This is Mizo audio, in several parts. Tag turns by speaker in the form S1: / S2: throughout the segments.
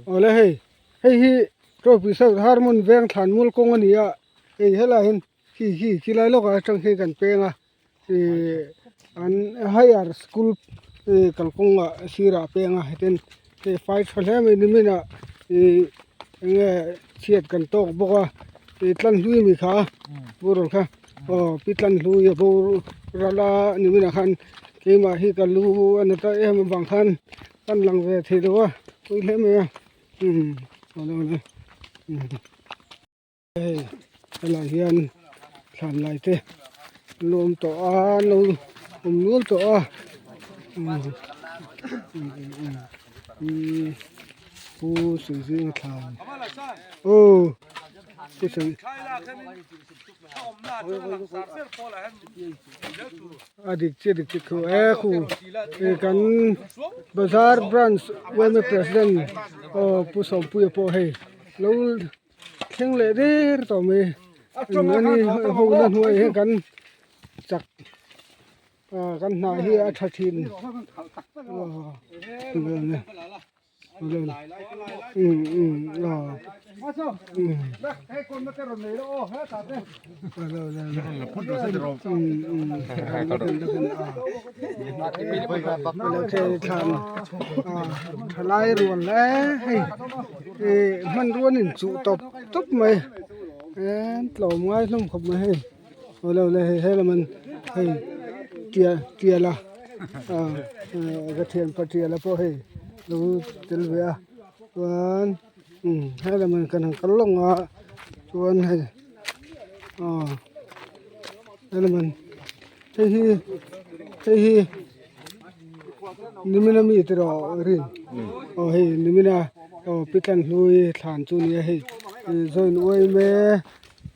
S1: Awle hei hei hi Trophy South Harmon veng thlan mual kawng a ni a hei helai hian khi khi khilai lawkah atang khian kan peng a ihh an higher school ih kalkawngah sirah a peng a hetian hei fai tha hle mai nimin ah ih eng nge chhiat kan tawk bawk a ih tlan hlui a ni kha boral kha aw pi tlan hlui a boral a nimin ah khan keimah hi ka lu a na ta em avang khan kan lang ve thei lo a pawi hle mai a umm awle awle umm. Hei helai hian thlan lai te an lo awm tawh a an lo awm nual tawh a pu Suizinga thlan aw pu Sui a dik chiah dik chiah khu e khu kan bazar branch yma president aw pu Sawmpuia pawh hei lo. Thleng leh der tawh mai ani ho na hnuai hian kan chak ah kan hnah hi a tha thin um um ah um thalai rual e hei ih hmanrua an inchuh tawp tawp mai an tlawm ngai hlawm khawp mai hei awle awle hei helam an hei tial tial a ah ka thianpa tial a pawh hei lo tel ve a chuan umm helam an kan han kal lawng a chuan hei aw helam an hei hi hei hi nimina mi te rawh rin aw hei nimina aw pi tlan hlui thlan chu a ni a hei ih join uai mek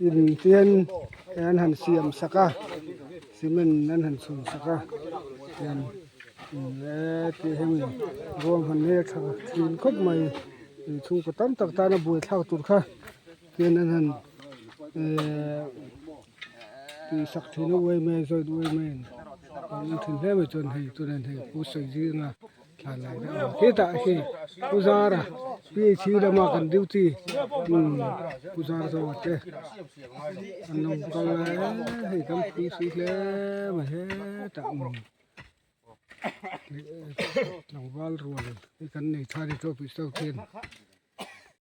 S1: in hian an han siam sak a cement an han chhun sak a tian e tih hemi ruahman hi a tha thin khawp mai ih chhungkaw tam tak tana buaithlak tur kha tian an han ehh. Tih sak thin a uai mai a zawih uai mai a ni an thin hle mai chuan hei tunah hian hei pu Sawizinga thla lai te a awm hetah hei pu Zara PHC lama kan duty umm pu Zara zawk te an lo kal a hei kan pui si hle mai hetah umm tlangval rual hi kan nei tha ni tawp i stove hian.